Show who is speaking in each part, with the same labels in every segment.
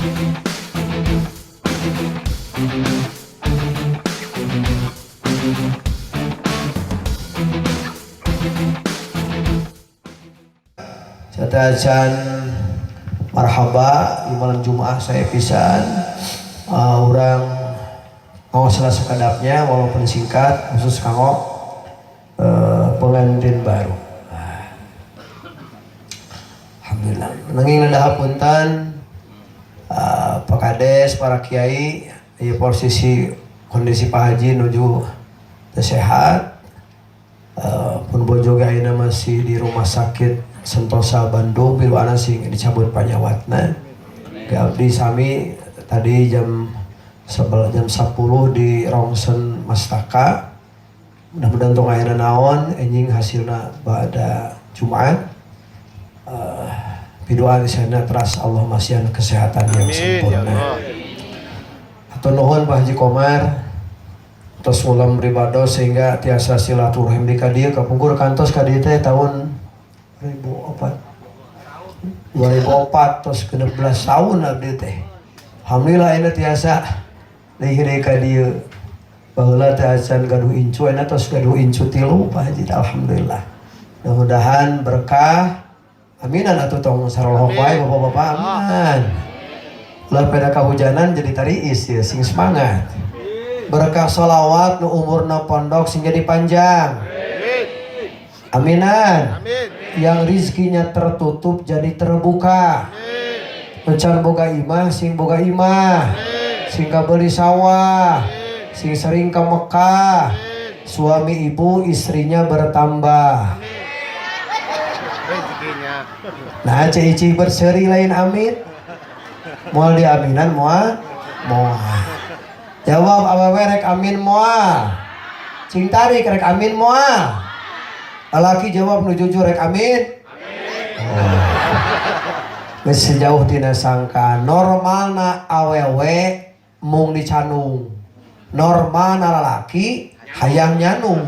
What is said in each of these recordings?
Speaker 1: Satacan marhaba di malam Jumat saya pisan urang ngaos sakedapnya walaupun singkat khusus kanggo pengantin baru. Alhamdulillah. Nanging nada hapunten Pak Kades, para kiai, ieu posisi kondisi Pak Haji nuju teu sehat. Pun bojo ge ayeuna masih di rumah sakit Sentosa Bandung, piluana sing dicabut panyawatna. Ge abdi sami tadi jam jam 10 di rongsen Mastaka. Mudah-mudahan tong aya naon enjing hasilna pada Jumat. Piduan di sana teras Allah masihan kesehatan yang
Speaker 2: Amin, ya
Speaker 1: sempurna.
Speaker 2: Allah.
Speaker 1: Hatur nuhun Pak Haji Komar tos ngulam ribados sehingga tiasa silaturahim di kadieu kapungkur kantos ka dieu teh tahun 2004 2004 tos 16 tahun abdi teh. Alhamdulillah ini tiasa deui ka dieu. Baheula teh acan gaduh incu, ayeuna tos gaduh incu 3 Pak Haji, alhamdulillah. Mudah-mudahan berkah. Aminan atuh tong sarolohok wae bapak-bapak, aminan. Ulah pada kahujanan jadi tariis ya, sing semangat. Berkah solawat nu umurna pondok sing jadi panjang. Aminan.
Speaker 2: Amin.
Speaker 1: Yang rizkinya tertutup jadi terbuka. Encan boga imah sing boga imah. Sing kabeli sawah. Sing sering ke Mekah. Suami ibu istrinya bertambah.
Speaker 2: Rezekinya.
Speaker 1: Nah, cei berseri lain amin. Moal diaminan moal moal. Jawab awewe rek amin moal. Cing tarik rek amin moal. Lalaki jawab nu jujur rek amin. Oh. Geus sejauh tina sangka normalna awewe mung dicandung. Normalna lalaki hayang nyandung.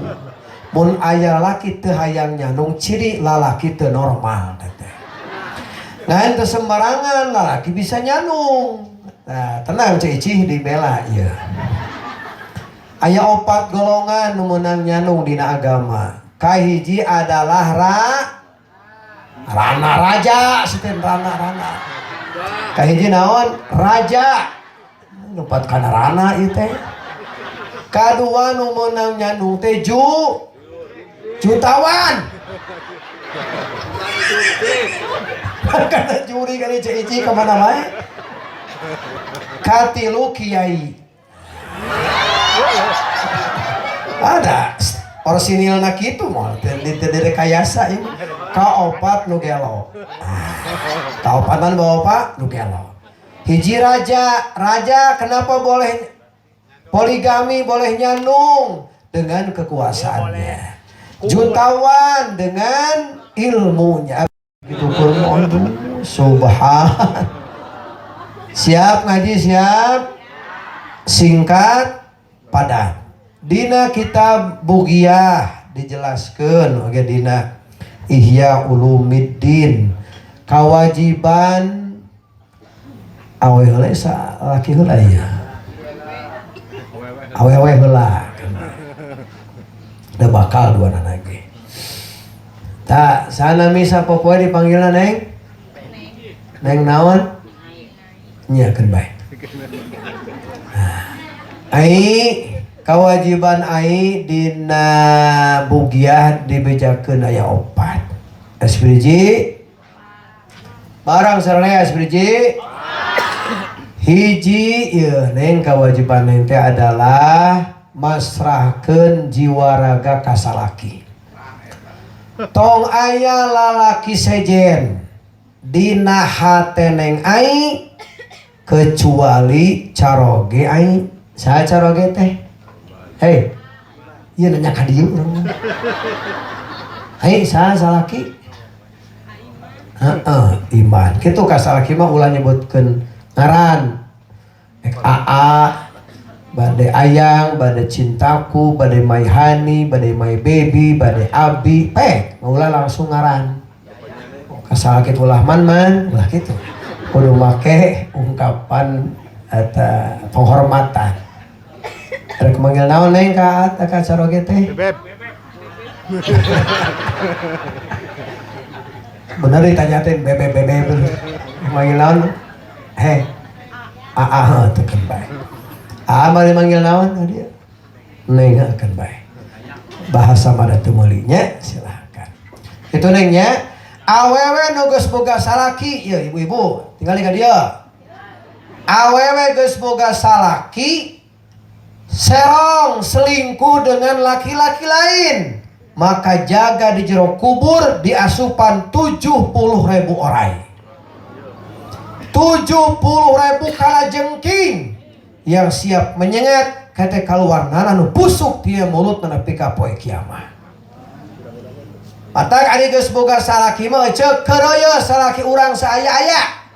Speaker 1: Mun aya lalaki teu hayang nyandung ciri lalaki teu normal teh. Ngan teu sembarangan lalaki bisa nyandung. Nah, tenang Ceu Icih dibela ieu. Aya opat golongan nu meunang nyandung dina agama. Kahiji adalah rana raja, sieun rana rana. Kahiji naon? Raja. Lumpat kana rana ieu teh. Kadua nu meunang nyandung teh jutawan. Karena juri kali Ceu Icih kemana wae. Katilu kiai. Ada orsinilna kitu moal teu direkayasa ieu mah. Kaopat nu gelo. Kaopat man bapak nu gelo. Hiji raja, raja kenapa boleh poligami, boleh nyandung dengan kekuasaannya. Jutawan dengan ilmunya. Gitu kurma subhan. Siap ngaji siap. Singkat padat. Dina kitab Bugiyah dijelaskan oke dina Ihya Ulumiddin kewajiban awe heula sa laki heula ya. Awewe heula. Da bakal dua lagi. Tak sana misa popoe dipanggilna Neng? Neng naon? Nya keun bae. Ai kewajiban ai dina Bugiyah dibejakeun aya opat. SPG barang sararea SPG hiji ieu Neng kewajiban Neng teh adalah masrahkeun jiwa raga ka salaki. Tong aya lalaki sejen dina hate Neng ai kecuali caroge ai. Saha caroge teh? Hei, ieu nanya ka dieu urang mah. Hei, saha salaki? Heeh, iman. Kitu ka salaki mah ulah nyebutkeun ngaran. Ek aa, bade ayang, bade cintaku, bade my honey, bade my baby, bade abi, pek, ulah langsung ngaran. Ka salaki ulah man man, ulah kitu. Kudu make ungkapan atau penghormatan. Rek manggil naon, Neng, ka caroge teh?
Speaker 2: Beb.
Speaker 1: Bener ditanya teh bebe bebe. Manggil naon? Heh. Aa teu keun bae. Aa bari manggil naon dia? Neng keun bae. Bahasa mah teu meuli nya, silahkan. Itu, Neng, nya. Awewe nu geus boga salaki, ya ibu-ibu, tinggal ka dieu. Awewe geus boga salaki, serong selingkuh dengan laki-laki lain, maka jaga di jero kubur diasupan 70 ribu orai, 70 ribu kalajengking yang siap menyengat kata keluar nu busuk dia mulut nepi ka poe kiamat. Matak ari geus boga salaki mah ceuk keureuyeus salaki urang saaya-aya.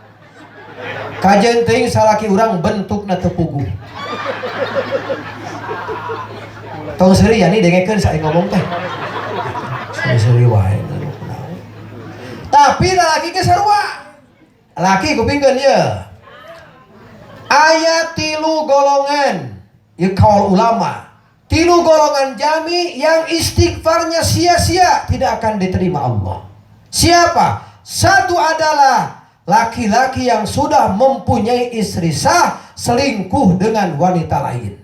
Speaker 1: Kajeun teuing salaki urang bentukna teu puguh. Tong seuri ya nih, dengekeun saya ngomong teh. Seuri wae. Tapi lalaki ge sarua. Laki kupingkeun ieu. Aya tilu golongan, ieu kaul ulama. Tilu golongan jalmi yang istighfarnya sia-sia, tidak akan diterima Allah. Siapa? Satu adalah laki-laki yang sudah mempunyai istri sah selingkuh dengan wanita lain.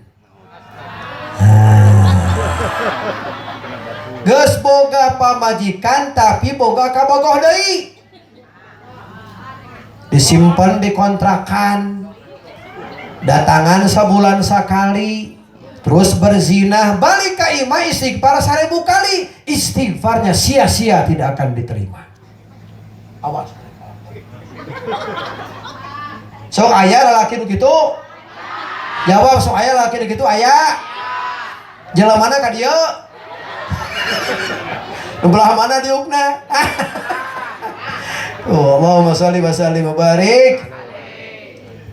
Speaker 1: Nah. Geus boga pamajikan tapi boga kabogoh deui. Disimpan di kontrakan. Datangan sebulan sekali, terus berzinah, balik ke imah istighfar 1000 kali, istighfarnya sia-sia, tidak akan diterima. Awas. Sok aya lalaki nu kitu? Jawab, sok aya lalaki nu kitu? Aya. Jelemana ka dieu? Nu belah mana diukna? Oh, Allahumma sholli wa sallim wa barik.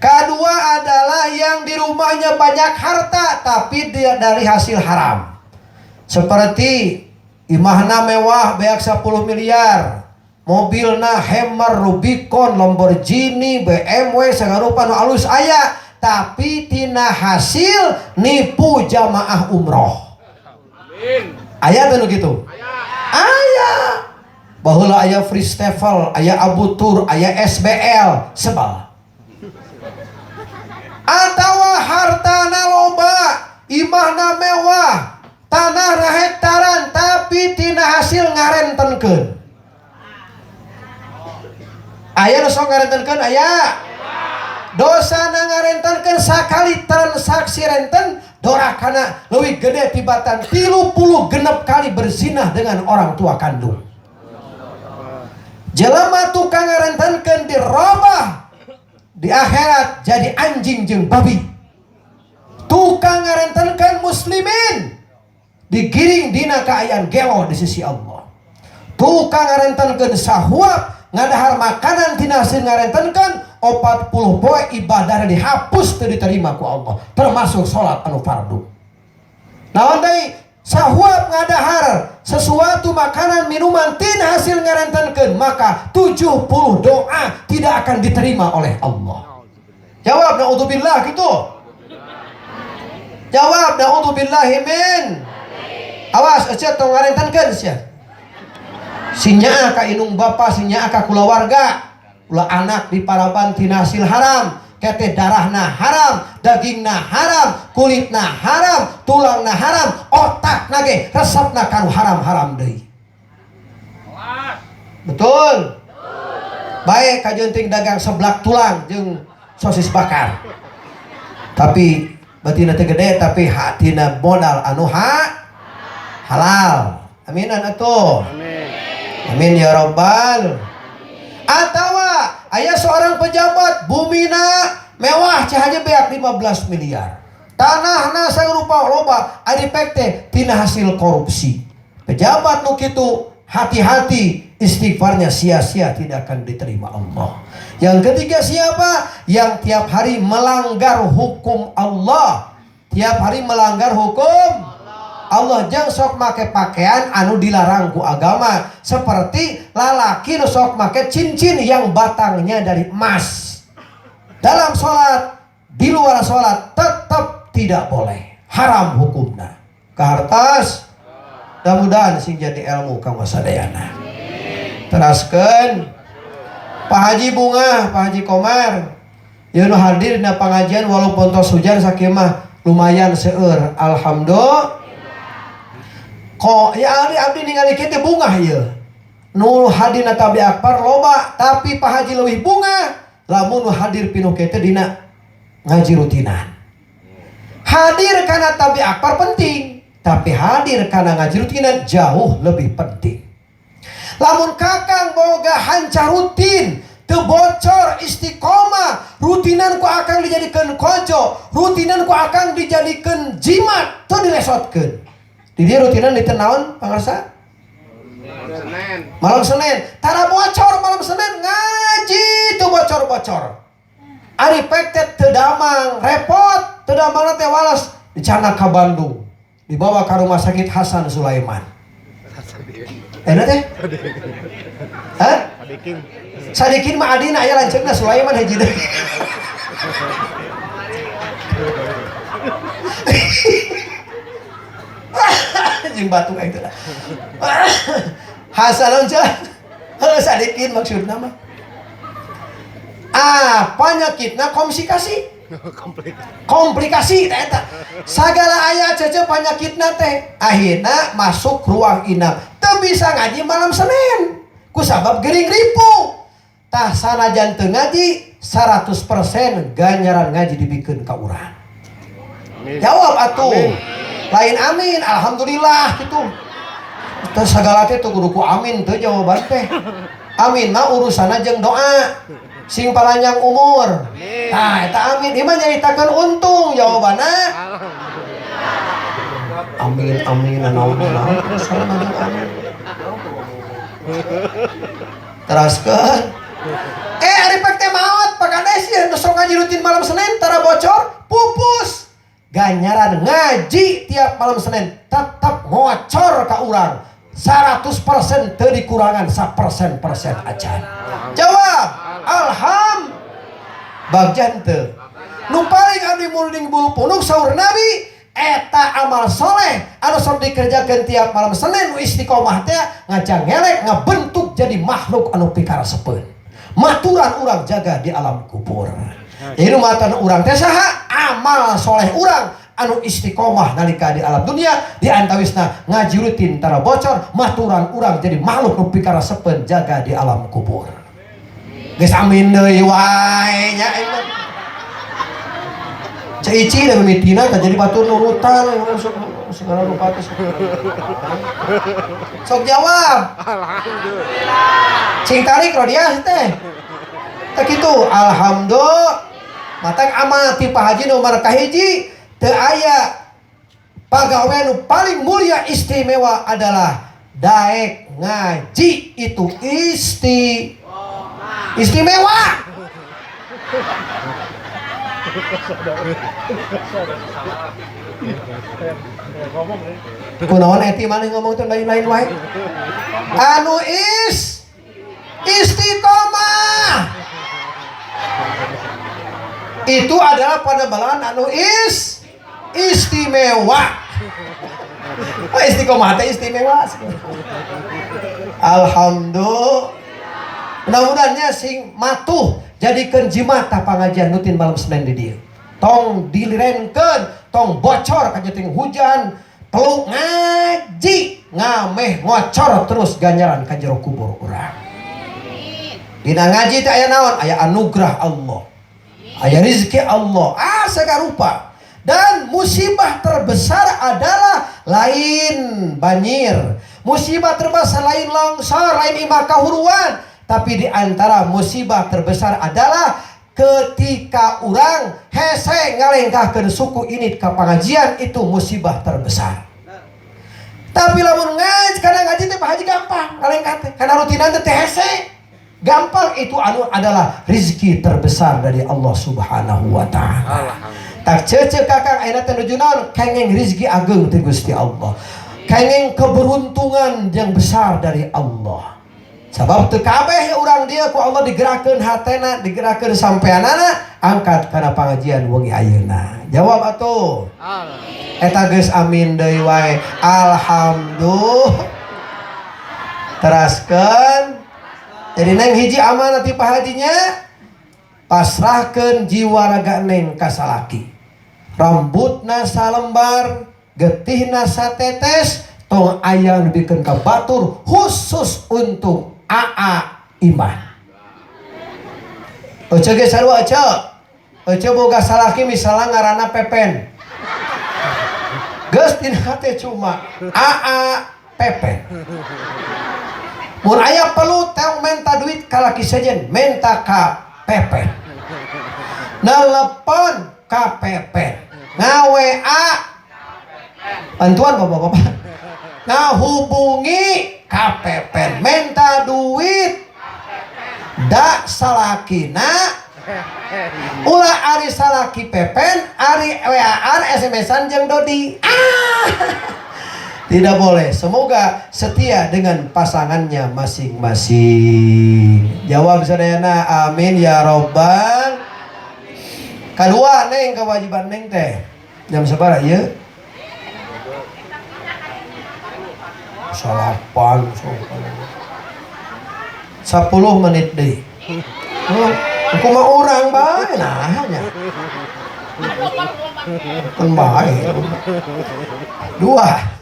Speaker 1: Kedua adalah yang di rumahnya banyak harta tapi dia dari hasil haram. Seperti imahna mewah beak 10 miliar. Mobilna Hammer, Rubicon, Lamborghini, BMW, segala rupa nu alus aya, tapi tina hasil nipu jamaah umroh. Aya teu nu kitu? Aya. Baheula aya Free Travel, aya Abu Tour, aya SBL, sebal. Atau hartana loba, imahna mewah, tanah hektaran, tapi tina hasil ngarentenkeun. Aya nu sok ngarentenkeun? Aya. Dosana ngarentenkeun sakali transaksi renten dorakana leuwih gede tibatan 36 kali berzinah dengan orang tua kandung. Jelema tukang ngarentenkeun dirobah di akhirat jadi anjing jeung babi. Tukang ngarentenkeun muslimin digiring dina kaayaan gelo di sisi Allah. Tukang ngarentenkeun sahuap ngadahar makanan tina hasil ngarentenkeun 40 poe ibadah dihapus, teu diterima ku Allah, termasuk salat anu fardu. Naon deui? Sahuap ngadahar sesuatu makanan minuman tina hasil ngarentenkeun, maka 70 doa tidak akan diterima oleh Allah. Jawab, naudzubillah gitu. Jawab, naudzubillahi min. Awas ece, tong ngarentenkeun sia. Sing nyaah ka indung bapa, sing nyaah ka kulawarga. Ulah anak diparaban tina hasil haram, kete darahna haram, dagingna haram, kulitna haram, tulangna haram, otakna ge resepna kanu haram-haram deui. Betul. Baik kajeun dagang seblak tulang jeung sosis bakar. Tapi batina teu gede, tapi hatina modal anu halal. Aminan atuh.
Speaker 2: Amin.
Speaker 1: Amin ya robbal. Atau aya seorang pejabat, bumina mewah cahaja beak 15 miliar. Tanahna sarupa loba, ari pek teh tina hasil korupsi. Pejabat nu kitu hati-hati, istighfarnya sia-sia, tidak akan diterima Allah. Yang ketiga siapa? Yang tiap hari melanggar hukum Allah. Tiap hari melanggar hukum Allah, jang sok make pakaian anu dilarang ku agama, seperti lalaki nu sok make cincin yang batangnya dari emas. dalam sholat, di luar sholat tetap tidak boleh, haram hukumna. Kahartos? Mudah-mudahan sing jadi ilmu kanggo sadayana. Teraskeun. Pak Haji Bunga, Pak Haji Komar, ieu nu hadir dina pengajian walaupun tos hujan sakieu mah lumayan seueur, alhamdulillah. Kok ya abdi abdi ningali kieu teh bungah ieu. Nu hadir na tabligh akbar loba, tapi Pak Haji leuwih bungah lamun nu hadir pinuh kieu teh dina ngaji rutinan. Hadir karena tabligh akbar penting, tapi hadir karena ngaji rutinan jauh lebih penting. Lamun kakang boga hanca rutin, teu bocor, istiqomah, rutinan ku akang dijadikan kojo, rutinan ku akang dijadikan jimat, teu dilesotkeun. Di dieu rutinan di naon pangarsa?
Speaker 2: Malam Senin.
Speaker 1: Malam Senin. Tara bocor malam Senin ngaji teu bocor-bocor. Ari pek teh teu damang, repot, teu damang teh walas dicandak ka Bandung. Dibawa ke rumah sakit Hasan Sulaiman. Enak teh? Hah?
Speaker 2: Sadikin.
Speaker 1: Sadikin mah adina aya lanceukna Sulaiman hiji deui. Jeung batuk aing teh. Hasan cah. Heuh sadikin maksudna mah. Ah, penyakitna komplikasi. Komplikasi teh eta. Sagala aya cece penyakitna teh. Akhirna masuk ruang inap. Teu bisa ngaji malam Senin. Ku sabab gering ripuh. Tah sanajan teu ngaji 100% ganjaran ngaji dibikeun ka urang.
Speaker 2: Amin.
Speaker 1: Jawab atuh.
Speaker 2: Amin.
Speaker 1: Lain amin, alhamdulillah gitu. Teh sagala teh teu kudu ku amin teu jawaban teh. Amin mah urusanna jeung doa. Sing paranjang umur.
Speaker 2: Amin.
Speaker 1: Tah eta amin, ieu mah nyaritakeun untung jawabanna. Amin amin naon naon salah amin. Teraskeun. Ari pek teh maot Pak Kades ya nu sok ngaji rutin malam Senin tara bocor, pupus. Ganjaran ngaji tiap malam Senin tetap ngocor ka urang. 100% teu dikurangan 1% acan. Jawab, alham. Bagjan teu. Nu paling abdi munding bulu punuk saur Nabi eta amal soleh anu sok dikerjakeun tiap malam Senin nu istiqomah teh ngajangelek ngabentuk jadi makhluk anu pikarasepeun. Maturan urang jaga di alam kubur. Jadi nu matan urang teh saha? Amal soleh urang anu istiqomah nalika di alam dunia di antawisna ngaji rutin tara bocor, maturan urang jadi makhluk nu pikarasepeun jaga di alam kubur. Geus amin deui wae nya emang. Cai da mimitina teh jadi batur nurutan segala rupa teh. Sok jawab.
Speaker 2: Alhamdulillah.
Speaker 1: Cing tarik rodiah teh. Teh kitu alhamdulillah. Matak amal ti Pak Haji nomor kahiji teu aya pagawe nu paling mulia istimewa adalah daek ngaji itu istimewa. Kunaon eti maneh ngomong teh lain-lain wae. Anu istiqomah. Itu adalah padamelan anu istimewa. Oh, istiqomah teh istimewa. Alhamdulillah. Mudah-mudahannya sing matuh jadikeun jimat tah pangajian rutin malam Senin di dieu. Tong dilirenkeun, tong bocor kajeting hujan, peluk ngaji, ngameh ngocor terus ganjaran ka jero kubur urang. Dina ngaji teh aya naon? Aya anugerah Allah. Aya rezeki Allah. Ah sagarupa. Dan musibah terbesar adalah lain banjir. Musibah terbesar lain longsor, lain imah kahuruan. Tapi di antara musibah terbesar adalah ketika orang hese ngalengkahkeun suku ini ke pengajian, itu musibah terbesar. Tapi lamun ngaji, karena ngaji teh Pak Haji gampang ngalengkah teh, karena rutinan teh hese. Gampang itu anu adalah rezeki terbesar dari Allah Subhanahu wa taala. Tak cece kakang ayeuna teh nuju naon? Kengeng rezeki ageng ti Gusti Allah. Kengeng keberuntungan yang besar dari Allah. Sabab teu kabeh urang dia ku Allah digerakkeun hatena, digerakkeun sampeanana Angkat kana pangajian wengi ayeuna. Jawab atuh. Eta geus amin deui wae. Alhamdulillah. Teraskeun. Jadi neng hiji amanah ti Pak Hajinya, pasrahkeun jiwa raga neng ka salaki. Rambutna salembar, getihna satetes, tong aya nu bikeun ka batur khusus untuk AA Iman. Ece ge sarua ece. Ece boga salaki misalnya ngaranna Pepen. Geus tina hate cuma AA Pepen. Mun aya perlu tong menta duit ka laki sejen, menta ka Pepen. Nelepon ka Pepen. Nga-WA bantuan bapak-bapak. Ngahubungi ka Pepen, menta duit. Da salakina ulah ari salaki Pepen, ari WA-an SMS-an jeung Dodi. Ah. Tidak boleh. Semoga setia dengan pasangannya masing-masing. Jawab sadayana amin ya robbal. Kedua neng kewajiban neng teh. Jam sabaraha ieu? Salapan, 10 menit deui. Oh, kumaha urang bae nah nya. Kan bae. Dua.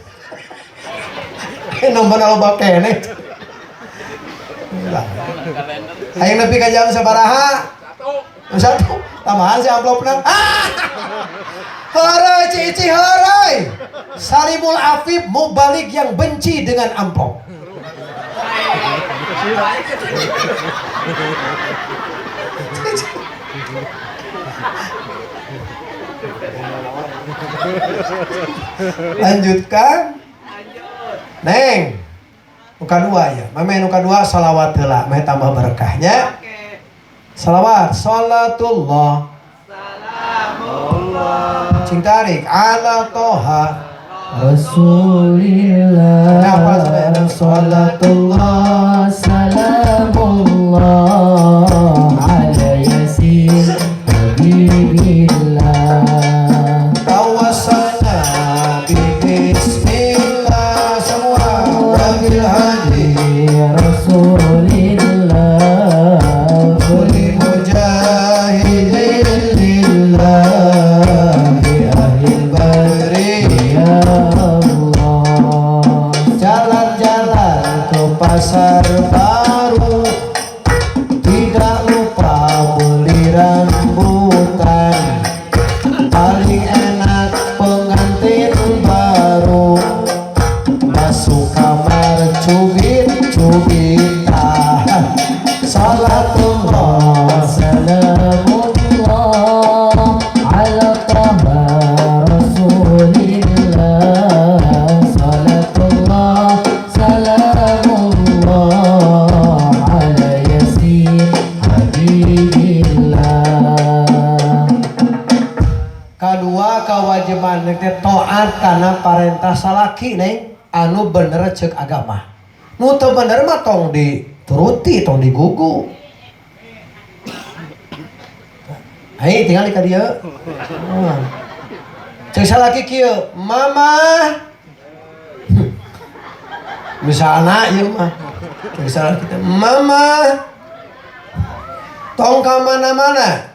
Speaker 1: Nomor loba keneh. Aing nepi ka jam sabaraha? Satu. Tambahan si amplopna. Ah! Heureuy cici heureuy. Salimul Afif mubalik yang benci dengan amplop. Lanjutkan. Neng, nuka dua ya. Mame nuka dua salawat heula, meh tambah berkahnya. Salawat, salatullah. Salamullah. Cing tarik ala toha
Speaker 3: Rasulillah. Salatullah salamullah ala yasin habibillah.
Speaker 1: Tawassalna bi bismillah semua Rabbil hadi
Speaker 3: Rasulillah
Speaker 1: kulli mujahidin lillah ahli badri
Speaker 3: ya Allah.
Speaker 1: Jalan-jalan ke pasar baru, tidak lupa beli rambutan. Paling enak pengantin baru, masuk kamar cubit-cubitan. Salatullah
Speaker 3: Salamullah ala taha Rasulillah. Salatullah salamullah ala yasin habibillah.
Speaker 1: Kadua kewajiban teh taat kana parentah salaki neng anu bener cek agama. Nu teu bener mah tong dituruti, tong digugu. Hai tinggal di ka dieu. Cek salaki kieu, mama. Misalna ieu mah. Cek salaki teh, mama. Tong ka mana-mana.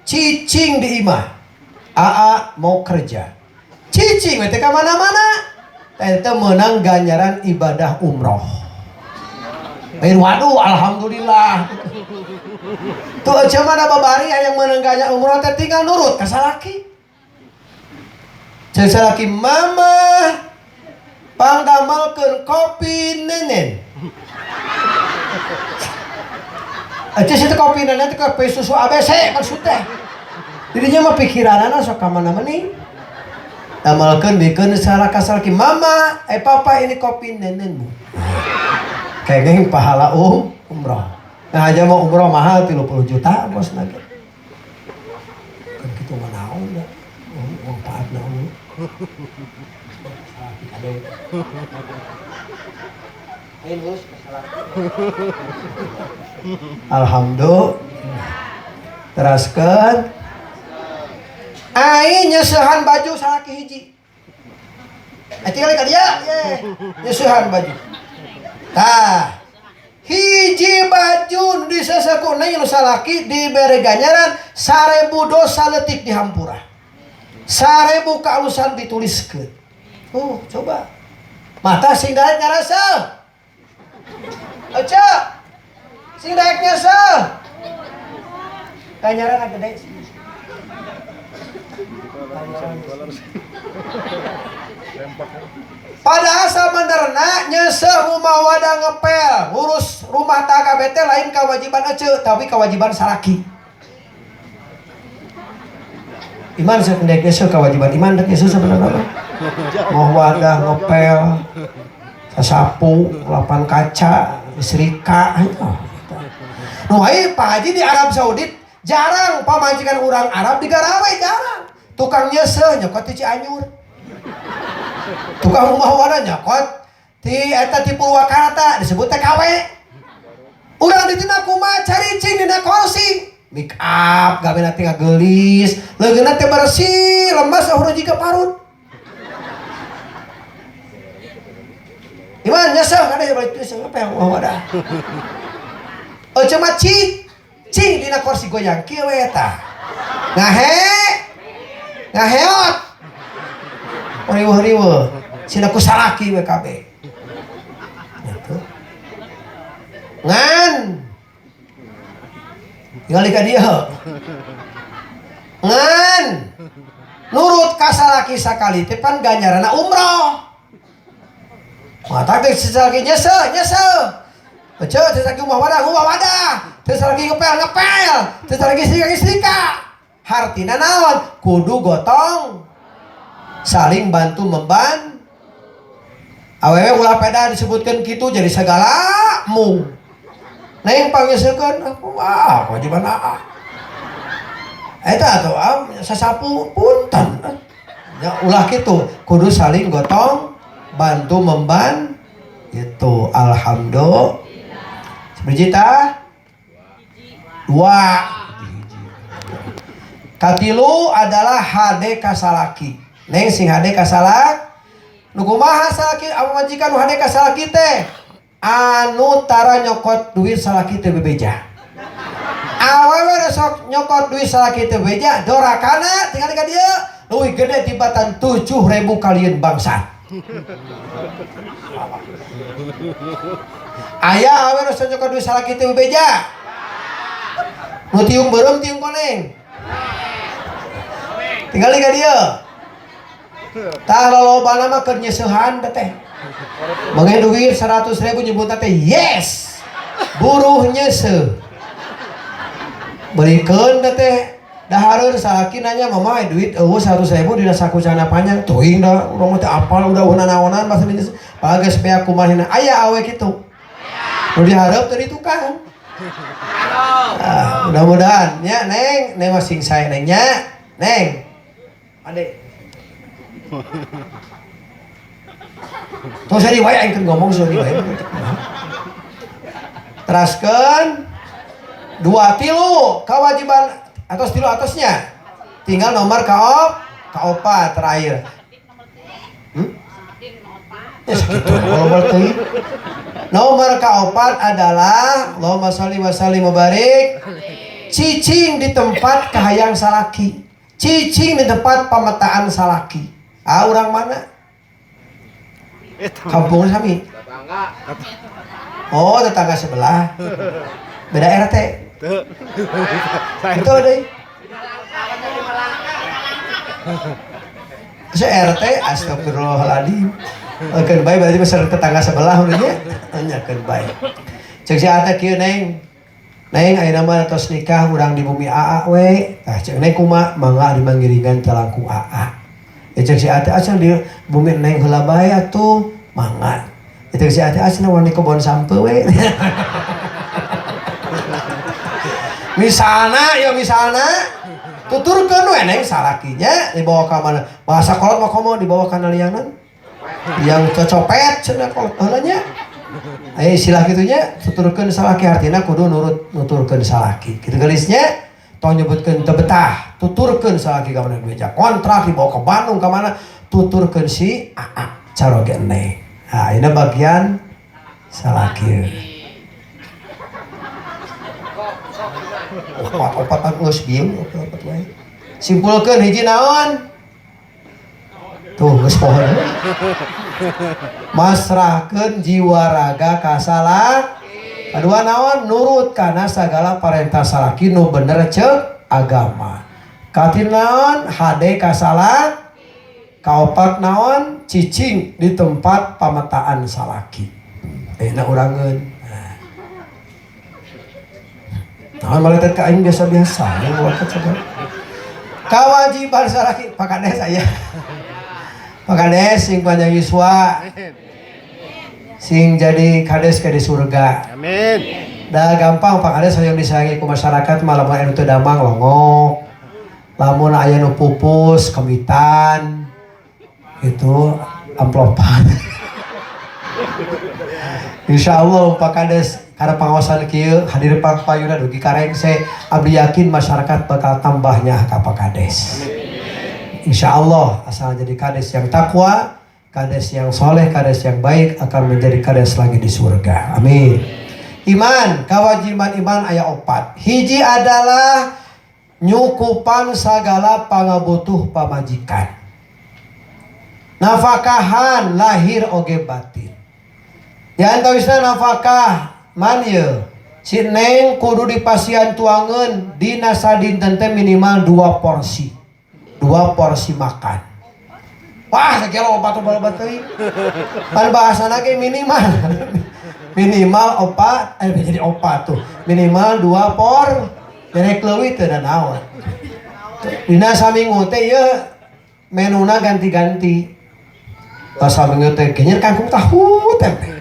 Speaker 1: Cicing di imah. Aa mau kerja. Cicing we teh ka mana-mana. Teh meunang ganjaran ibadah umroh. Lain waduh alhamdulillah. Tuh aja mana babari yang meunang ganjaran umroh teh tinggal nurut ka salaki. Cek salaki mama pangdamelkeun kopi nenen. Aja situ kopi nenen teh kopi susu ABC maksud teh. Dirinya mah pikiranana sok ka mana-mana nih. Damelkeun bikeun salah ka salaki mama, papa ini kopi nenenmu. Kayaknya pahala umroh. Nah aja mau umroh mahal 30 juta bos lagi. Kan kitu mah naon da. Manfaatna umroh. Alhamdulillah. Teraskeun. Aing nyeusehan baju salaki hiji. Tinggal ka dia, ye. Nyeusehan baju. Tah. Hiji baju nu diseuseuh ku neng nu salaki dibere ganjaran 1000 dosa leutik dihampura. 1000 kaalusan dituliskeun. Coba. Mata sing daek ngarasa. Oce. Sing daek nyeuseuh. Ganjaran gede. Padahal sabenerna nyeuseuh rumah wadah ngepel, ngurus rumah tangga bete lain kewajiban ece, tapi kewajiban salaki. Iman sok ndek nyeuseuh kewajiban iman ndek nyeuseuh sabenerna mah. Mau wadah ngepel, sasapu, lapan kaca, setrika. Nu ai Pak Haji di Arab Saudi jarang pamajikan urang Arab digarawe jarang. Tukang nyeuseuh nyokot ti Cianjur. Tukang rumah wadah nyokot ti eta ti Purwakarta disebut TKW. Urang di tina kumaha caricing dina kursi. Make up gawe teh ngageulis, leungeunna teh bersih, lemas eueuh jiga parut. Iman nyeuseuh kada ya balik nyeuseuh apa yang rumah wadah. Cuma cing dina kursi goyang kieu we eta. Ngahe ngaheot. Riweuh-riweuh sina ku salaki we kabeh. Gitu. Ngan tinggal ka dieu. Ngan nurut ka salaki sakali teh pan ganjaranna umroh. Mata teh salaki nyeuseuh, nyeuseuh. Ece teh salaki rumah wadah, teh salaki ngepel, ngepel, teh salaki setrika, setrika. Hartina naon? Kudu gotong saling bantu memban. Awewe ulah peda disebutkeun kitu jadi segalamu. Neng pangyeusekeun aku ah kewajiban aa. Eta atuh am sasapu punten. Ya ulah kitu, kudu saling gotong bantu memban itu. Alhamdulillah. Seberjita dua. Katilu adalah hade kasalaki. Neng sing hade kasalak. Nu kumaha salaki pamajikan nu hade kasalaki teh? Anu tara nyokot duit salaki teh bebeja. Awewe sok nyokot duit salaki teh bebeja, dorakana tinggal ka dieu leuwih gede tibatan 7.000 kalieun bangsat. Aya awewe sok nyokot duit salaki teh bebeja. Nu tiung beureum tiung koneng. Tinggal ka dieu. Tah lolobana mah keur nyeuseuhan teh. Mengen duit 100.000 nyebutna teh yes. Buruh nyeuseuh. Belikeun teh dahareun salaki nanya mama duit eueuh 100.000 dina saku celana panjang teuing da urang mah teu apal udah naonan bahasa Indonesia. Bageus beak kumaha aya awe kitu. Nu dihareup teh di tukang. Ah, mudah-mudahan nya Neng, Neng mah sing sae Neng nya. Neng. Ade. Tong seri wae aing keur ngomong seri wae. Teraskeun dua tilu kewajiban atos tilu atosnya. Tinggal nomor kaopat terakhir. Ya segitu nomor teuing. Nomor kaopat adalah Allahumma sholli wa sallim wa barik. Cicing di tempat kahayang salaki. Cicing di tempat pametaan salaki. Ah urang mana? Kampung sami.
Speaker 2: Tetangga.
Speaker 1: Oh, tetangga sebelah. Beda RT. Itu deh. Se RT astagfirullahaladzim. Keun bae berarti besar tetangga sebelah nya. Nya keun bae. Ceuk si Ate kieu Neng. Neng ayeuna mah tos nikah urang di bumi AA we. Tah ceuk Neng kumaha mangga dimangiringan calangkung AA. Ya ceuk si Ate asa di bumi Neng heula bae atuh mangga. Ya ceuk si Ate asa wani kebon sampeu we. Misalna ya misalna tuturkeun we Neng salakinya dibawa ka mana? Bahasa kolot mah komo dibawa kana liangan. Yang cocopet cenah kolot heula nya. Aya istilah kitu nya tuturkeun salaki artina kudu nurut nuturkeun salaki. Kitu geulisnya. Tong nyebutkeun teu betah, tuturkeun salaki ka mana beja kontrak dibawa ke Bandung ka mana, tuturkeun si aa caroge neng. Nah, ini bagian salaki. Opat-opatan geus bieu, opat-opat wae. Simpulkeun hiji naon? Tuh geus poho. Masrahkeun jiwa raga ka salaki. Kedua naon? Nurut kana sagala parentah salaki nu bener ceuk agama. Katilu naon? Hade ka salaki. Kaopat naon? Cicing di tempat pametaan salaki. Enak urangeun. Nah, maletet ka aing biasa-biasa, maletet sagala. Kawajiban salaki, Pak Kades aya. Pak Kades sing panjang yuswa. Sing jadi kades ke di surga.
Speaker 2: Amin.
Speaker 1: Dah gampang Pak Kades hoyong disayangi ku masyarakat mah lamun anu teu damang longok. Lamun aya nu pupus kemitan. Itu amplopan. Insya Allah Pak Kades karena pengawasan kieu hadir Pak Payuna dugi karengse abdi yakin masyarakat bakal tambahnya ka Pak Kades. Insya Allah asal jadi kades yang takwa, kades yang soleh, kades yang baik akan menjadi kades lagi di surga. Amin. Iman, kewajiban iman aya opat. Hiji adalah nyukupan sagala pangabutuh pamajikan. Nafakahan lahir oge batin. Ya antawisna nafakah man ye. Si neng kudu dipasihan tuangeun dina sadinten teh minimal 2 porsi. 2 porsi makan. Wah, sakilo opat loba teuing. Pan bahasana ge minimal. Minimal opat, jadi opat tuh. Minimal 2 por, derek leuwih teu da naon. Dina saminggu teh ieu menuna ganti-ganti. Pas saminggu teh genyer kangkung tahu tempe.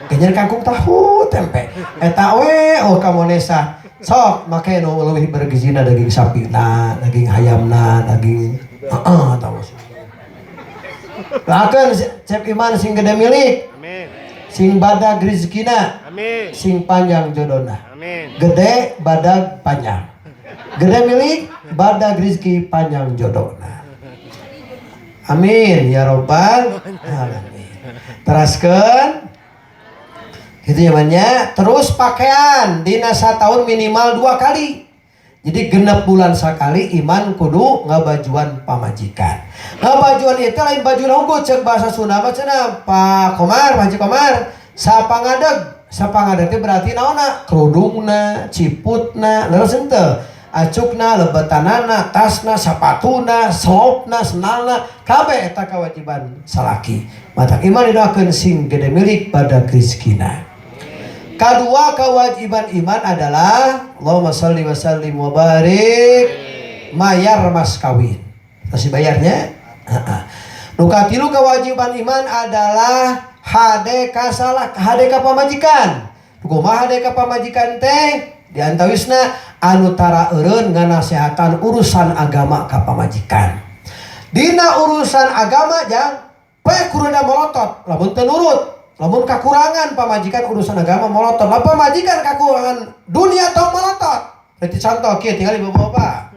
Speaker 1: Genyer kangkung tahu tempe. Eta we oh kamonesa. Sok make nu leuwih bergizina daging sapina, daging hayamna, daging heeh eta mah. Lakeun cep iman sing gede milik.
Speaker 2: Amin.
Speaker 1: Sing badag rezekina.
Speaker 2: Amin.
Speaker 1: Sing panjang jodona.
Speaker 2: Amin.
Speaker 1: Gede badag panjang. Gede milik badag rezeki panjang jodona. Amin ya robbal alamin. Teraskeun gitu nyamannya. Terus pakaian dina satahun minimal 2 kali. Jadi genep bulan sekali iman kudu ngabajuan pamajikan. Ngabajuan itu lain baju unggul cek bahasa Sunda mah cenah Pak Komar, Pak Haji Komar, sapangadeg. Sapangadeg teh berarti naonna? Kerudungna, ciputna, leres henteu? Acukna, lebetanana, tasna, sapatuna, selopna, senalna, kabeh eta kewajiban salaki. Matak iman didoakeun sing gede milik pada rezekina. Kedua kewajiban iman adalah Allahumma sholli wa sallim wa barik mayar mas kawin. Masih bayarnya? Heeh. Nu katilu kewajiban iman adalah hade ka salah, hade ka pamajikan. Kumaha hade ka pamajikan teh? Di antawisna anu tara eureun nganasehatan urusan agama ka pamajikan. Dina urusan agama jang pe kuruna molotot lamun teu nurut. Lamun kakurangan pamajikan urusan agama molotot, lamun pamajikan kakurangan dunia tong molotot. Berarti contoh kieu tinggal ibu bapak.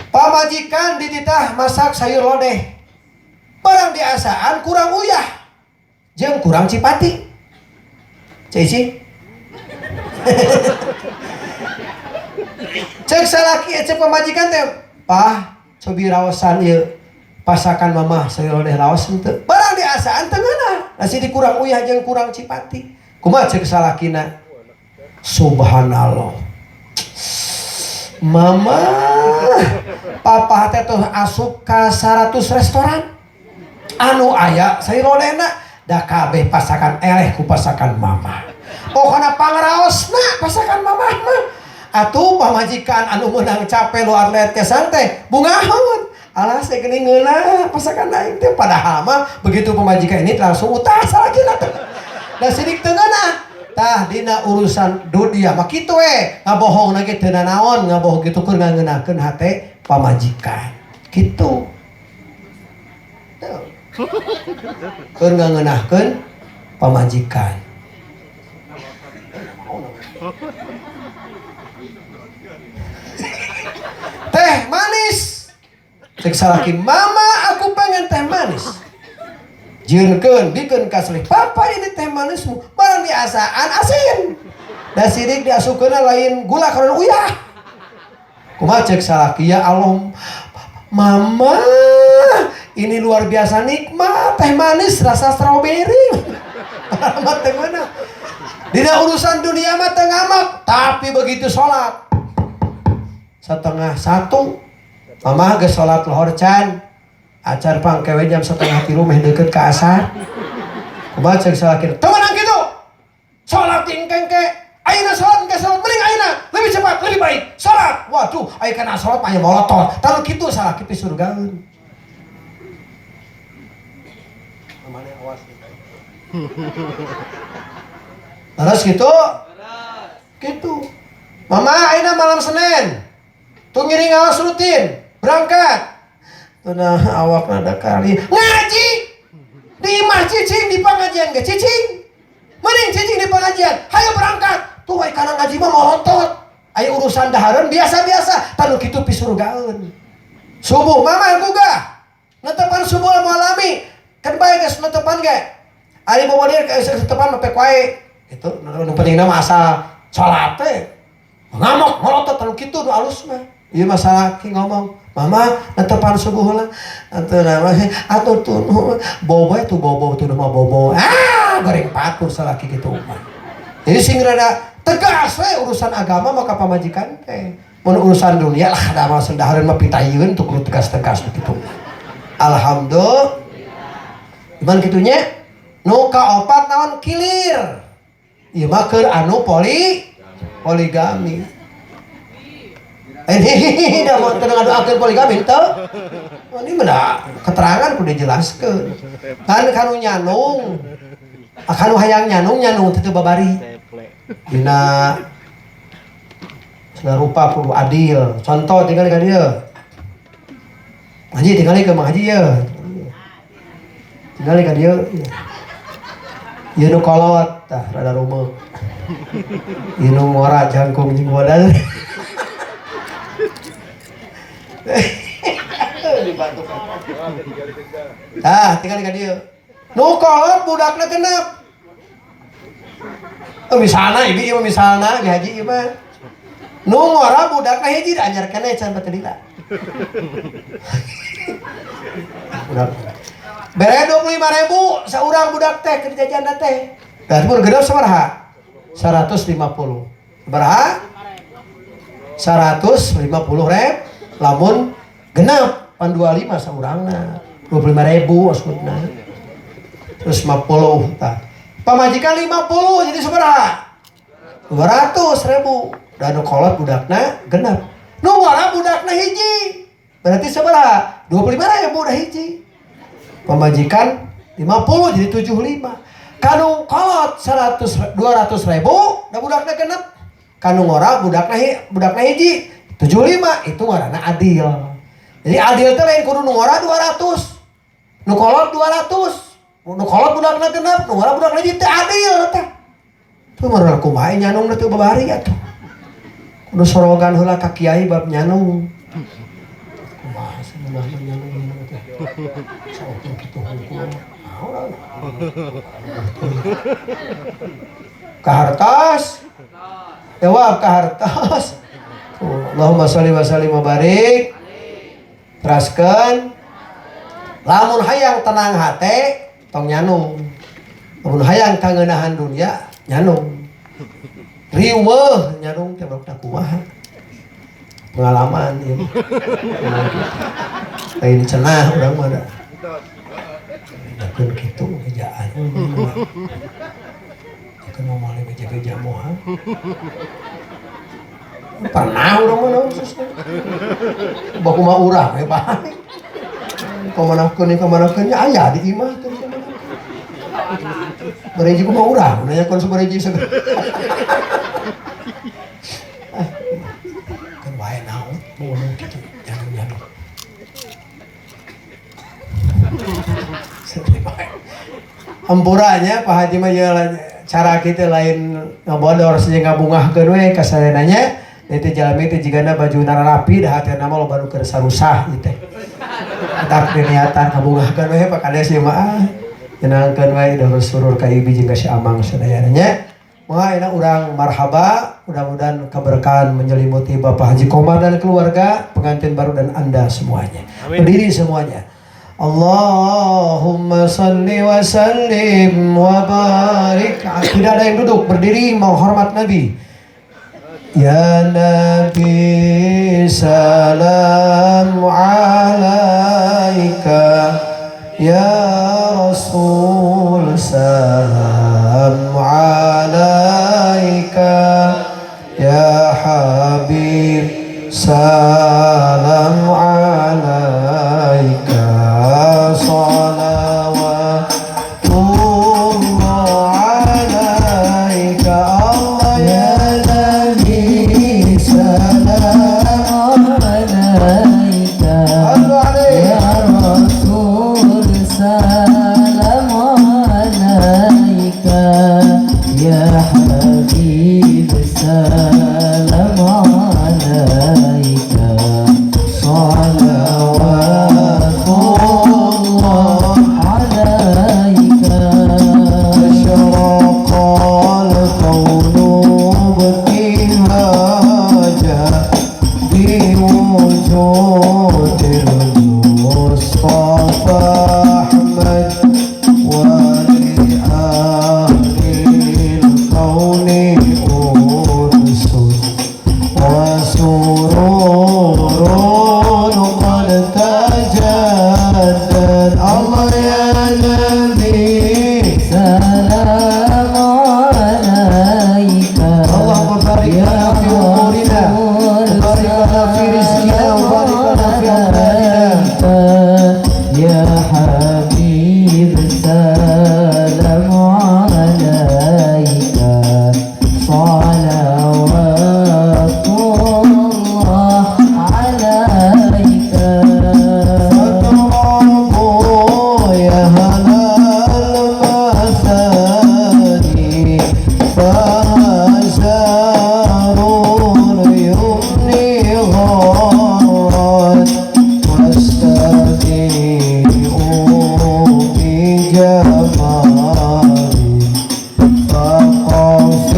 Speaker 1: Pamajikan dititah masak sayur lodeh. Barang diasaan kurang uyah. Jeung kurang cipati. Cai Cek salaki cek pamajikan teh, "Pah, cobi raosan ieu pasakan mamah sayur lodeh raos henteu." Barang diasaan teu ngeunah. Nasi dikurang uyah jeung kurang cipati. Kumaha cek salakina? Subhanallah. Mama, papa teh tuh asup ka 100 restoran. Anu aya sayur lodehna da kabeh pasakan eleh ku pasakan mama. Pokona pangraosna pasakan mama mah. Atuh pamajikan anu meunang capek luar let kesan teh bungaheun. Alah saya geuning ngeunah pasakan aing teh padahal mah begitu pamajikan ini langsung utah salakina teh. Da sidik teu ngeunah. Tah dina urusan dunia mah kitu we ngabohong lagi teu nanaon ngabohong kitu keur ngangeunahkeun hate pamajikan. Kitu. Tuh. Keur ngangeunahkeun pamajikan. Cek salaki, mama aku pengen teh manis. Jieunkeun bikeun ka salaki, papa ini teh manismu, barang diasaan asin. Da sirik diasupkeunna lain gula karena uyah. Kumaha cek salaki, ya Allah, mama ini luar biasa nikmat teh manis rasa strawberry. Amat teh mana? Dina urusan dunia mah teu ngamak, tapi begitu sholat 12:30, mama geus sholat lohor can, acar pangkewe jam 2:30 meh deket ke asar. Kumaha cek salaki, teu meunang kitu. Sholat tingkeng ke, ayeuna sholat engke sholat mending ayeuna, lebih cepat, lebih baik. Sholat. Waduh, aya kana sholat mah aya molotot. Tanu kitu salaki pisurgaeun. Mamane awas. Terus gitu? Gitu. Mama ayeuna malam Senin. Tuh ngiring awas rutin, berangkat. Tuh nah awak nada kali ngaji. Di imah cicing di pengajian ge cicing. Mending cicing di pengajian, hayo berangkat. Tuh we kana ngaji mah molotot. Aya urusan dahareun biasa-biasa, tanu kitu pisurgaeun. Subuh mama gugah. Netepan subuh moal lami. Kan bae geus netepan ge. Ari bobo dia geus netepan mah pek wae. Itu nu pentingna mah asal salat teh. Ngamok molotot tanu kitu nu alus mah. Ieu masalah ki ngomong, mama netepan subuh lah. Atuh nama atuh tuh bobo itu bobo tuh mah bobo. Ah, goreng patur salaki kitu mah. Jadi sing rada tegas we urusan agama maka pamajikan teh. Mun urusan dunia lah da mah sendahareun mah pitayeun tuh kudu tegas-tegas begitu. Alhamdulillah. Iman kitunya nu kaopat naon kilir. Ieu mah keur anu poligami. Ini dah mau teu ngadoakeun poligami teu. Ini mah keterangan kudu dijelaskeun. Kan kanu nyanung. Kanu hayang nyanung nyanung teu babari. Dina segala rupa kudu adil. Contoh tinggal ka dieu. Haji tinggal ke Mang Haji ye. Tinggal ka dieu. Ieu nu kolot tah rada rumeuk. Ieu nu ngora jangkung jeung modal. Tah tinggal ka dieu. Nu kolot budakna genep. Misalna ibi ieu misalna di haji ieu mah. Nu ngora budakna hiji da anyar keneh can batelila. Budak. Bere 25.000 saurang budak teh keur jajan teh. Berarti mun genep sabaraha? 150. Sabaraha? 150 ribu. Lamun genep pan 25 saurangna. 25.000 maksudna. Terus 50 tah. Pamajikan 50 jadi sabaraha? 200.000. Dan nu kolot budakna genep. Nu ngora budakna hiji. Berarti sabaraha? 25.000 udah hiji. Pamajikan 50 jadi 75. Kanu kolot 100 200.000 da budakna genep. Kanu ngora budakna hiji 75 itu ngaranna adil. Jadi adil teh lain kudu nu ngora 200. Nu kolot 200. Nu kolot budakna genep, nu ngora budakna hiji teh adil teh. Tuh mah kumaha nyanung teh babari atuh. Kudu sorogan heula ka kiai bab nyanung. Kumaha cenah nyanung teh. Sok kitu hungkul. Kahartos. Jawab kahartos. Allahumma sholli wa sallim wa barik. Teraskeun. Lamun hayang tenang hate tong nyanung. Lamun hayang kangeunahan dunia nyanung. Riweuh nyanung teh barudak kumaha. Pengalaman ieu. Lain cenah urang mah da. Dakeun kitu bejaan. Dakeun moal beja-beja moal. Pernah urang mah naon susah. Baku mah urang we bae. Kamanakeun kamanakeun nya aya di imah teh kamanakeun. Bareji kumaha urang nanyakeun sabareji sagala. Kan wae naon ngomong kitu nyanung-nyanung. Hampuranya Pak Haji mah cara kita lain ngabodor saja ngabungahkeun we kasarenanya. Itu jalmi teh jigana baju nara rapi dah hatena mah loba nu keur sarusah ieu teh. Tak diniatan kabungahkeun we Pak Kades ieu mah ah. Nyenangkeun we idul surur ka ibi jeung ka si Amang sadayana nya. Mangga ayeuna urang marhaba, mudah-mudahan keberkahan menyelimuti Bapak Haji Komar dan keluarga, pengantin baru dan Anda semuanya.
Speaker 2: Amin.
Speaker 1: Berdiri semuanya. Allahumma salli wa sallim wa barik. Tidak ada yang duduk, berdiri menghormat Nabi. Ya Nabi salam alaika, ya Rasul salam alaika, ya Habib salam alaika, salawatullah alaika. Allah ya
Speaker 3: Nabi salam alaika,
Speaker 1: Allah alaik.
Speaker 3: Ya Rasul salam alaika, ya Habib salam alaika, salawatullah alaika.
Speaker 1: أشرق الكون ابتهاجا بوجود المصطفى أحمد ولأهل الكون أنس وسرور قد تجدد. الله يا نبي
Speaker 3: سلام عليك،
Speaker 1: اللهم بارك لنا في أمورنا، وبارك لنا في رزقنا، وبارك لنا في أولادنا.
Speaker 3: يا حبيب سلام عليك، صلوات الله عليك.
Speaker 1: فتربوا يا هلا المثاني، فزار يمني غرت واستضيء بجمالي، فقف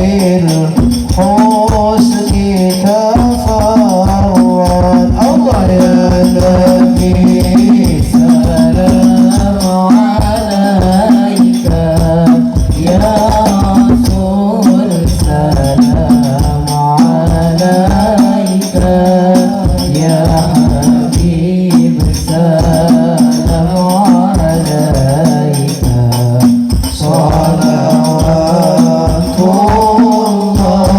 Speaker 1: الحسن تفرد. الله يا نبي
Speaker 3: سلام عليك، يا رسول سلام عليك، يا حبيب سلام عليك،
Speaker 1: صلوات الله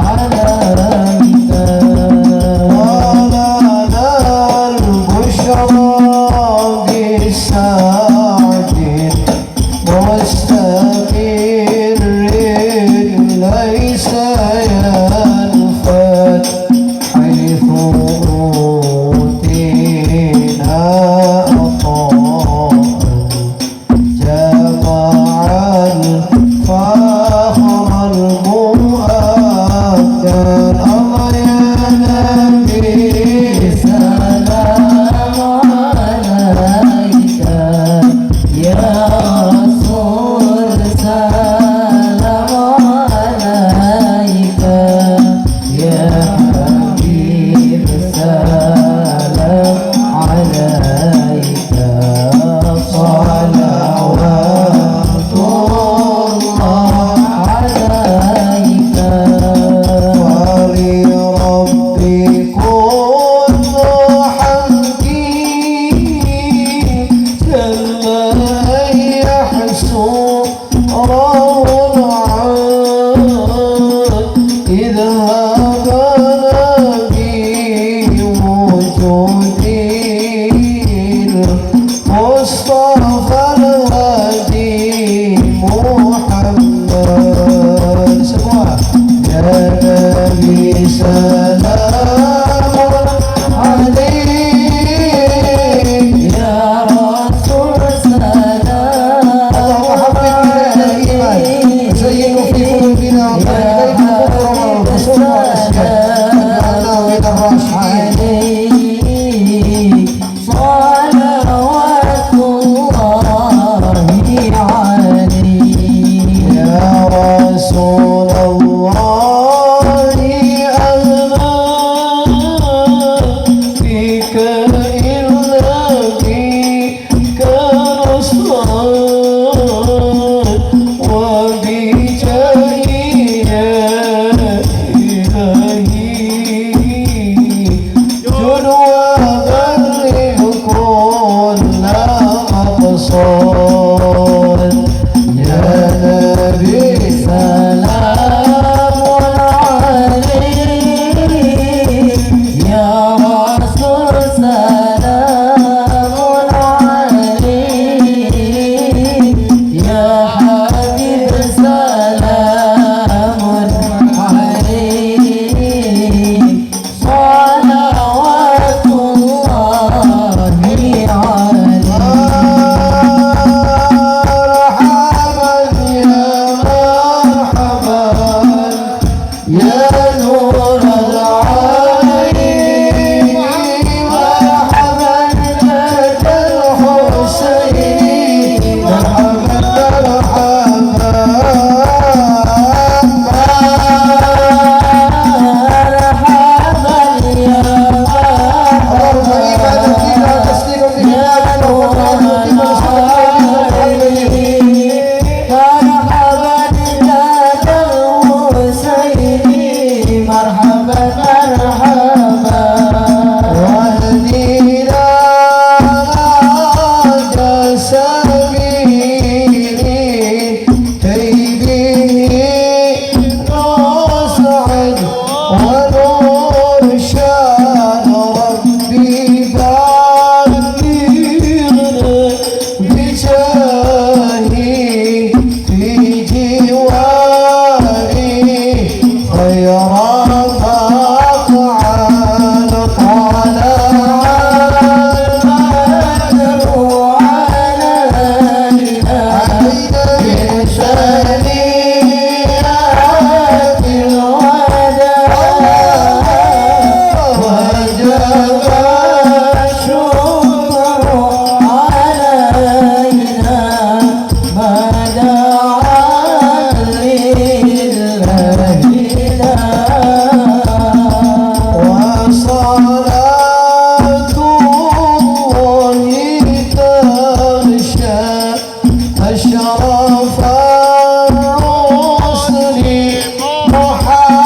Speaker 3: عليك.
Speaker 1: ولنا البشرى بسعد مستقر ليس ينفد، حيث أوتينا عطاء جمع الفخر المؤبد. الله يا نبي
Speaker 3: سلام عليك، يا رسول سلام عليك، يا حبيب سلام عليك،
Speaker 1: صلوات
Speaker 3: الله عليك.
Speaker 1: ولربي كل حمد جل أن يحسره العاد، إذ هبنا بوجود المصطفى الهادي محمد. Semua ya Nabi salam alaik,
Speaker 3: يا رسول سلام
Speaker 1: اللهم حبب إلينا الإيمان وزينه في قلوبنا وكره إلينا الكفر والفسوق والعصيان واجعلنا من الراشدين.
Speaker 3: عليك صلوات
Speaker 1: وانشد وبلغ كل مقصود يا نبي
Speaker 3: سلام عليك يا رسول سلام عليك يا حبيب سلام عليك صلوات الله عليك.
Speaker 1: مرحبا يا مرحبا يا نور العين، مرحبا لك الحسين، مرحبا مرحبا.
Speaker 3: مرحبا يا
Speaker 1: اللهم إيمانا فينا وتسليما بكتابك وقرآنك وسنة.
Speaker 3: مرحبا لك الحسين، مرحبا مرحبا.
Speaker 1: واهدنا سبيل كي به نسعد ونرشد، ربي بلغنا بجاهه في جواره خير مقعد. طلع
Speaker 3: البدر علينا
Speaker 1: علينا
Speaker 3: من ثنيات الوداع،
Speaker 1: وجب
Speaker 3: الشكر علينا ما دعا لله
Speaker 1: وصلاة الله تغشى أشرف الرسل محمد،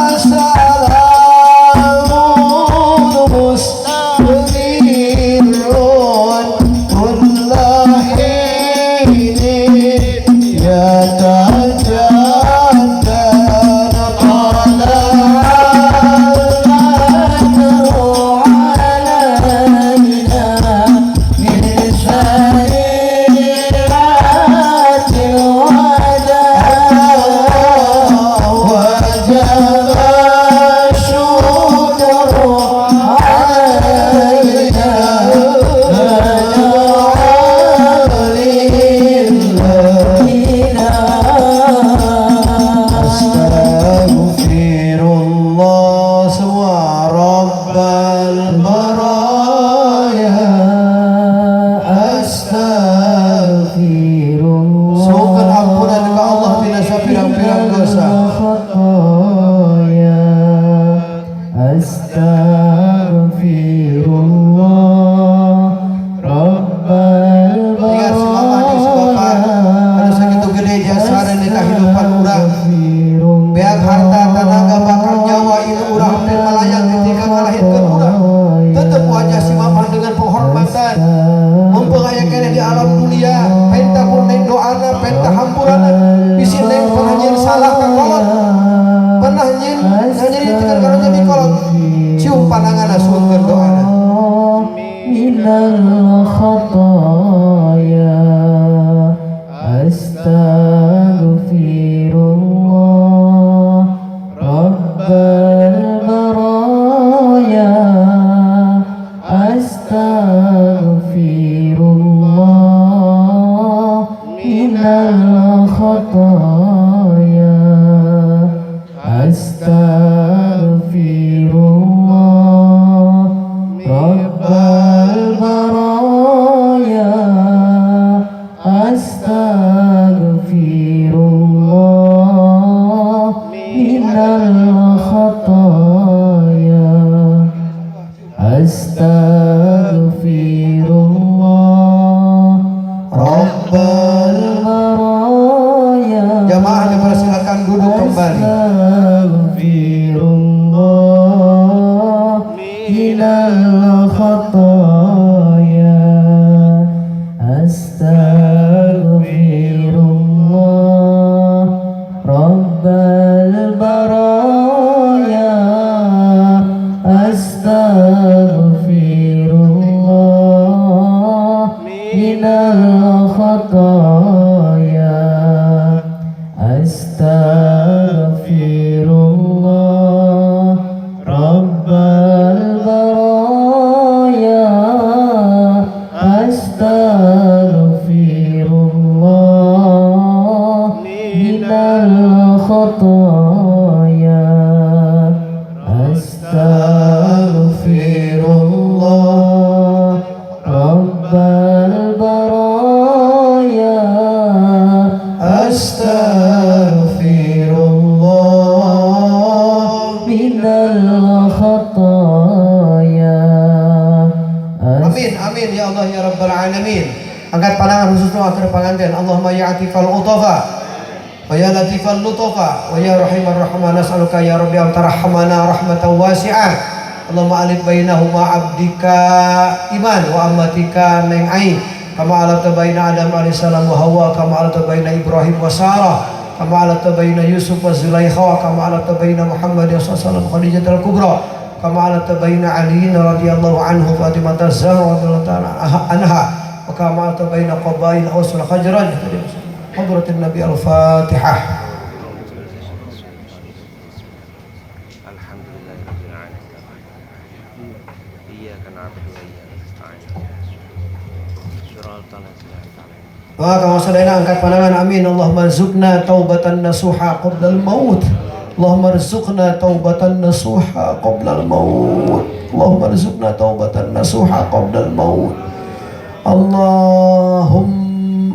Speaker 1: وسلام مستمر كل حين يتجدد. طلع
Speaker 3: البدر علينا من ثنيات الوداع،
Speaker 1: وجب
Speaker 3: الشكر علينا ما دعا لله.
Speaker 1: أستغفر الله semua رب البرايا أستغفر. Suhunkeun ampunan ka Allah tina sapirang-pirang dosa.
Speaker 3: خطايا أستغفر الله رب
Speaker 1: Ingat si mama jeung si bapak anu sakitu gede jasana di kehidupan urang, beak harta, tenaga, bahkan nyawa ilmu urang hampir melayang ketika ngalahirkeun urang, tetep wajah si mama dengan penghormatan. Mumpung aya keneh di alam dunia, penta ku neng doana, penta hampurana. Bisi neng pernah nyieun salah ka kolot, pernah nyieun nyeritakeun kana jadi kolot, cium pananganna, suhunkeun doana.
Speaker 3: من الخطايا. أستغفر الله رب البرايا. أستغفر الله من الخطايا. أستغفر الله رب البرايا. أستغفر الله من الخطايا. أستغفر الله رب البرايا.
Speaker 1: أستغفر الله
Speaker 3: من الخطايا.
Speaker 1: Amin amin ya Allah ya Rabbal Alamin. Angkat pandangan khusus doa ke pengantin. اللهم يا عفيف العطفاء ويا لطيف اللطفاء ويا رحيم الرحمن نسألك يا ربي أن ترحمنا رحمة واسعة. اللهم ألف بينهما عبدك Iman وأمتك Neng Ai كما ألفت بين آدم عليه السلام وحواء كما ألفت بين إبراهيم وسارة كما ألفت بين يوسف وزليخا كما ألفت بين محمد صلى الله عليه وسلم خديجة الكبرى كما ألفت بين علي رضي الله عنه فاطمة الزهراء رضي الله تعالى عنها وكما ألفت بين قبائل أوس والخزرج. حضرة النبي الفاتحة.
Speaker 2: الحمد لله رب العالمين. إياك نعبد وإياك نستعين. صراط الذين أنعمت عليهم.
Speaker 1: Doa kamu sadayana angkat pandangan, amin. اللهم ارزقنا توبة نصوحا قبل الموت. اللهم ارزقنا توبة نصوحا قبل الموت. اللهم ارزقنا توبة نصوحا قبل الموت.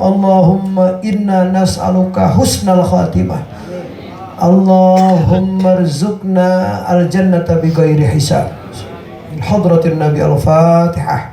Speaker 1: اللهم إنا نسألك حسن الخاتمة. اللهم ارزقنا الجنة بغير حساب. حضرة النبي الفاتحة.